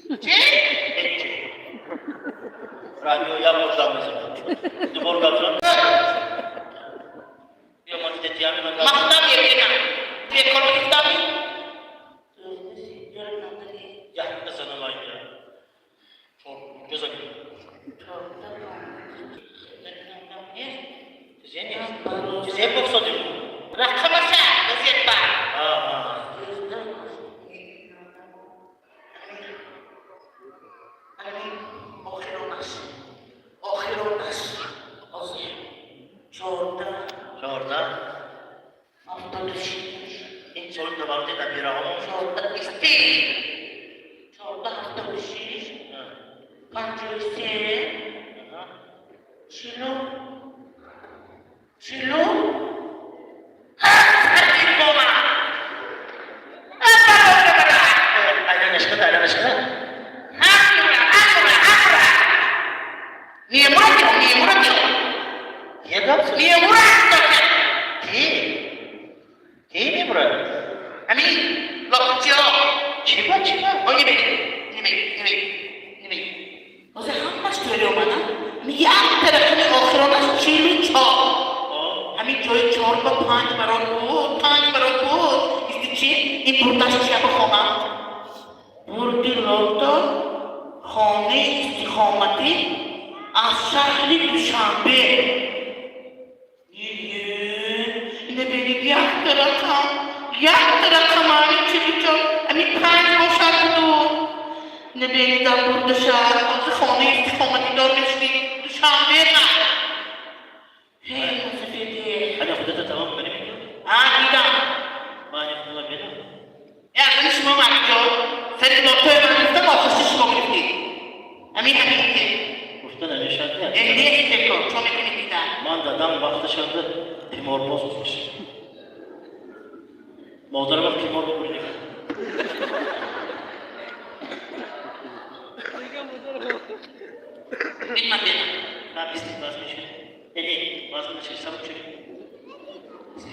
Чӣ? Радио як бор зам мезанад. Ду бор гап зан. Биё, ман тетиями ман. Ман худам мебинам. Бекор гирифтам. Як бизанам ай мира. Чор бизан. Чизе нест. Чизе гуфтодем. Рақамаша газет ба. Аа. Охиронаш. Охиронаш. Ҳозир. 14. 14. 76. Ин соли таваллуди набираҳомо. 14 исти. 14 76. 53. 40. 40. Ҳафт бома. Айланашкада, айланашкада. Е гап зад? Ки? Ки мемурад? Чӣ ба, чӣ ба? Ҳамин ҷои чор ба панҷ барор буд, панҷ барор буд. Исти чи? Ин бурдаш чия бихоҳам? Бурди лото хонаи истиқоматӣ аз шаҳри Душанбе. Ина бинед, якта рақам, якта рақам, ҳамин 44, ҳамин панҷ бошад буду. Ина бинед, ам бурдаша, ҳозир хонаи истиқоматӣ дор мешудӣ Душанбе ма. Ҳей, мусафеде. Ана худата тамом кунӣ мегӯ? А, дидам. Ман ани худама бинам. Э, ани шумо маҷо, сари лотои ман гирифтам, охирши шумо гирифтед. Ҳамин ҳамин ки. Гуфта намешавад. Э, нест бекор, чо мекунед дида? Ман дадам вақташанда қиморбоз будаш. Модарам қимор бикунед. Бин ман бинам. На бизнес баз мешуд. Э, не, баз мешуд, сабаб шуд.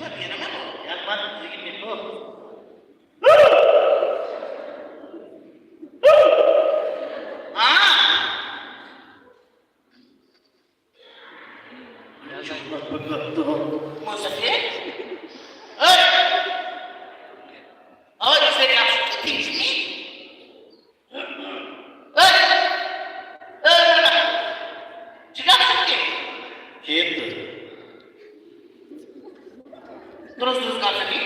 Ман бинам амо. Як ман зиги мекор. А! Мусафед? Ой! Ой, сериал тинчми? Ой! Ой, чӣ гап шуд ки? Киетду? Дуруст дуруст гап задӣ?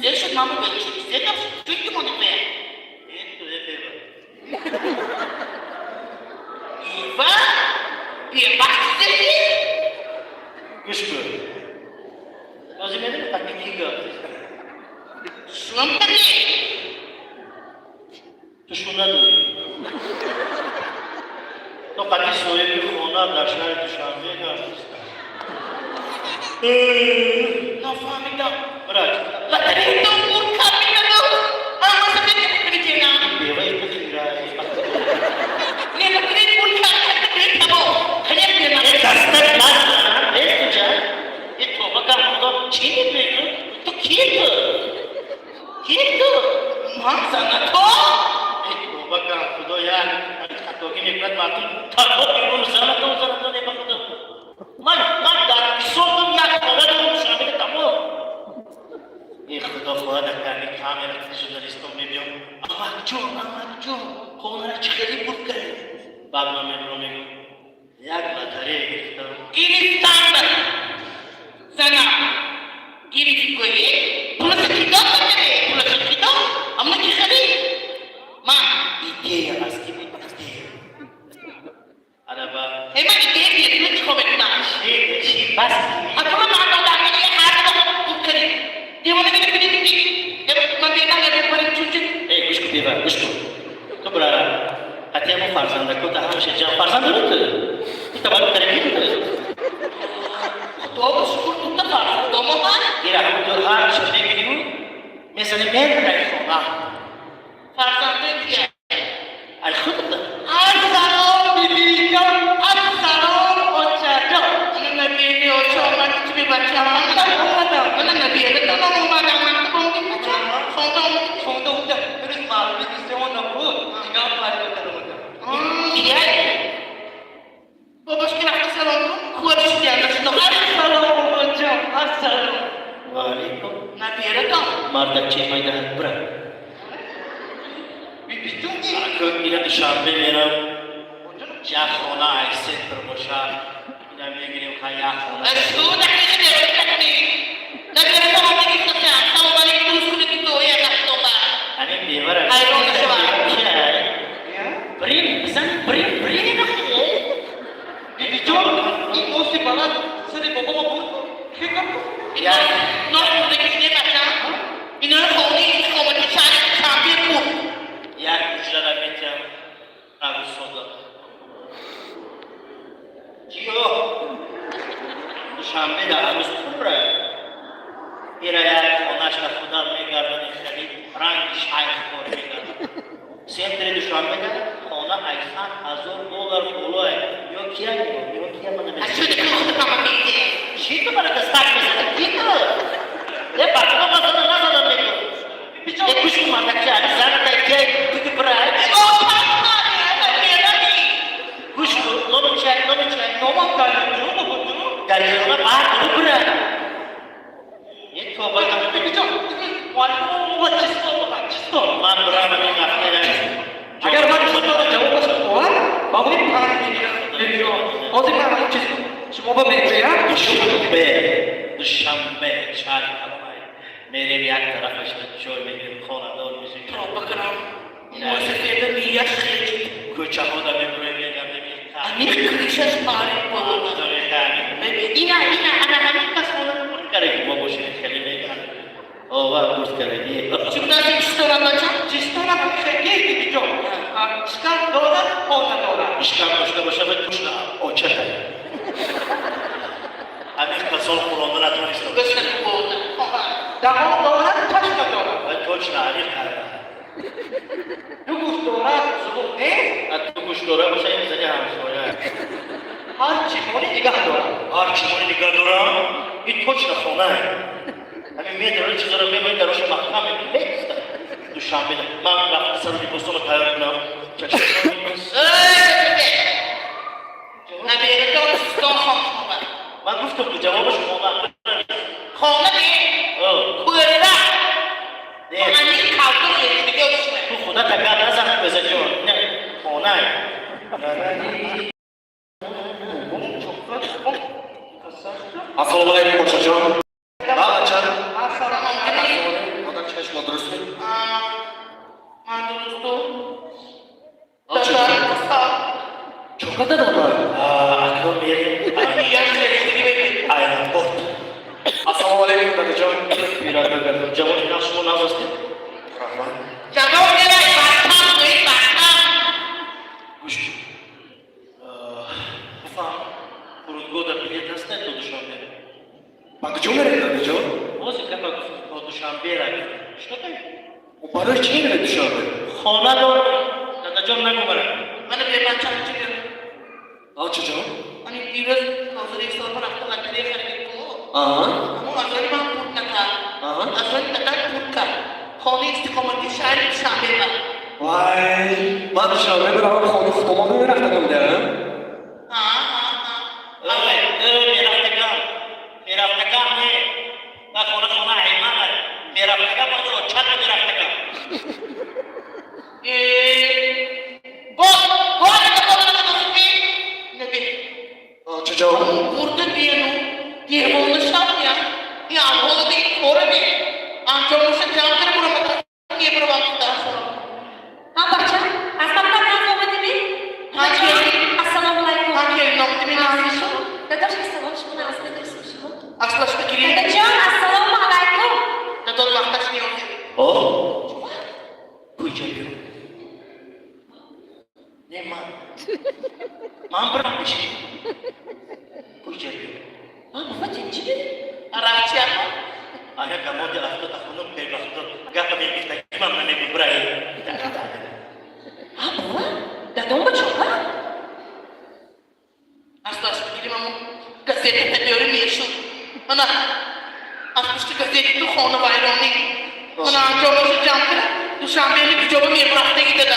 Зе шуд маму гӯй, зе гап шуд? Чӣ ки монди туя? Киетду, э бева. Ива? Бебахт зеди? Гӯш кун. Ҳозир медонӣ қадми ки гап? Шум кардӣ? Ту шум надорӣ. То қадми соҳиби хона дар шаҳри Душанбе гаштиста. Нафаҳмидам. Бирак. Лотереятон бур кард мекарду. А, мусафед кунитена. Беваи ту хира. Не, лотерея бур кард, тамо. Хеле бенам. Э, дастак ман нест туҷа. Э, тоба кам худо, чӣ мекунӣ? Ту ки ту? Ки ту? Ман занато? Э, тоба кам худо, як хатогӣ мекунад мардум. Тако мекунам, занатон, занатон, э, ба худо. Ман дар бисотам як хона дорам Душанбеда тамом. Э, худо хоҳад, акарни камера журналистон мебиём. Амакҷон, амакҷон, хонара чӣ хеле бурд кардӣ? Баъд ман мебурам мегӯм. Як лотарея гирифтам. Гирифтам. Зана. Гирифт гӯӣ? Пулаша ки дод лотерея? Пулаша ки дод? Амна ки харид? Ман. Идея аз ки буд? Идея. Ана ба Э, ман идея биё, пула чӣ кор мекунам? чӣ чӣ бас. А пула ман додам, ҳар вақт бур кардӣ. Девона мекунӣ? Ман бенам я бари чучук. Э, гӯш кун, бева, гӯш кун. Ту бира ҳатто мо фарзандако та ҳамаша ҷамъ фарзанд дорӣ ту? Ту таваллуд кардӣ ту? Худо ба шукр, дута фарзанд ман. Ира ҳамун ту ҳар ша мегирӣ мезанӣ мераи хона. Фарзандои кия? Ай худата. Ассалом, бибиҷон, ассалом, очаҷон. Мана набири оча омад, чи бачам. Омадам, мана набиратонам омадам. Мактаб омадим бачам. Хонда омадим. Хонда омадам. Ҳирӯз маълуми дӯстён набуд. Дигар фарқ. Бачаи майда бира. Бибиҷон. Аку ина Душанбе мерам. Як хона ай центр боша. Ина мегирем, ха, як хона. Шу дақиқа накунӣ. Набираҳо мегирифтам. Салом алейкум, дуруст кунед то як ҳафта. Ҳамин бевара. Ҳайрон шавам. Брин, бизан, брин, брин. Бибиҷон, ин оси баланд сари бобома буд. Фикр кун. Як Нохӯрдагӣ не, бачам. Иноро хонаи истиқомати шаҳри Душанбе буд. Як ҳуҷрара метиҳам арӯсода. Чиё? Душанбе да арӯс пурра. Ира як хонашта худам мегардани, хеле ранги шайхкор мегардам. Центри Душанбе да хона 100 000 доллар болое. Ё кия, ё кия мана. Аз шуди ки худ ҳама мегӯед. Чӣ ту мана дастак мезанӣ? Ки ту? Е, бачаҳо мазана назанам мегӯ. Е, гӯш кун, мардакча, ами заната кия ту бира. Гӯш кун, номи чай, номи чай? Номам Далерҷон, бобоҷон. Далерона баъд ту бира. Е, тоба. Бибиҷон, муаллим чисто, чисто. Ман бирам ин вақте. Агар ман чисто ҷавобаш овард, ба мо 5 миллион миллион. Ҳозир ман ҳамон чиз шумо ба мегӯям. Душанбе, Душанбе, шаҳри калонай. Мерем, як тарафашда ҷой мегирем, хонадор мешем. Тоба кунам. Муассисада мияш хеҷид. Кӯчаҳода мебурем, мегардем. Амиқ крышаш парид боло. Ина, ина, ана ҳамин кас хона Бурд кардаги мо бошем, хеле мегардем. Ова бурд кардаги. Чундази чисторам, бачам? Чистона хеге, бибиҷон. Шикам дорад, хона дорад. Ишкам дошта боша, ба тушна очата. Ҳамин касол хӯронда натонистам. Гӯшта боло. Даҳон дорад, чашм надорад. Ва точно ҳамин карда. Ду гӯш дорад, зуғ нест. А ту гӯш дора боша, ин зани ҳамсоя. Ҳар чӣ мони нигаҳ дорад. Ҳар чӣ мони нигаҳ дорам, ин точно хонае. Ҳамин медорад, чизаро мебаред, дароша маҳкам мекунед. Душанбе ман рафта сару либосомо тайёр кунам. Набератон чистон хона. Ман гуфтам, ки ҷавобаш хона. Хона не. Кӯра. Не. Амиқ калтур хеҷидига ушна. Ту худа така назан, безаҷон. Не, хонае. Ассалому алайкум, Подшоҳҷон. Бача. Салом алейкум. Модар, чашм, шумо дурустед? Ман дурусту. Чӣ? Дада, каса. Чоқада додад? Акнун мерем Мияш хеҷидига мебинем. аэропорт. Ассалому алайкум, дадаҷон. Ҷавони нақш, шумо навостед. Раҳмат. Ҷавоб мерай, бачам, гӯи бачам. Гӯш кун. Бифаҳм, фурудгоҳ дар билет ҳаста то Душанбе? Ба куҷо меред, дадаҷон? Ҳозир капа гуфтам, то Душанбе ра гуфтам. Что тай? Барои чӣ меред Душанбе? Хона дорам. Дадаҷон, нагу мара. Мана бе, бачам, чӣ гӯям? Очаҷон? Ани дирӯз ҳозир ҳисоба рафта лотерея харидем ку. Аҳа. Ҳамон аз они ман пул накард. Аҳа. Аз они дадар пул кард. Хонаи истиқоматии шаҳри Душанбе ба. Вай, ман Душанбе биравам, хонаи худома мерафтагам да? Ҳа, ҳа, ҳа. Э, мерафтагам. Мерафтагам не. Ба хона, хона аймана. Мерафтагам, оно чат мерафтагам. Э, боз, боз ка неби. Очаҷон? Бурда биену девона шавя. И анҳола ди кора би. Анҷомуша ҷамъ кара бурамада мебуравам куда. Ҳа, бача, аз мактаб наз омадими? Ҳа, келин. Ассалому алайкум. Ҳа, келин, номдими насишу. Дадош, ассалом, шумо наз медурсим шумо? Аслашба гирим. Дадаҷон, ассалому алайкум. Дадод вақташ меояд. О? Куҷо бирам? Не, ман. Ман бирам биши. Куҷо бирам? Ҳа, баба, тинчи бири? Рафчи ако? Ага, камоди афтод, ахунум бебахто. Гапа мегуфтаги ман намегу бирай. Ҳа, баба, дадом ба чока? Аслашба гирим, амо газета табиёри мешуд. Мана аз пушти газети ту хона вайронӣ. Мана анҷомаша ҷамъ кара Душанбени куҷоба мебурафтаги дада.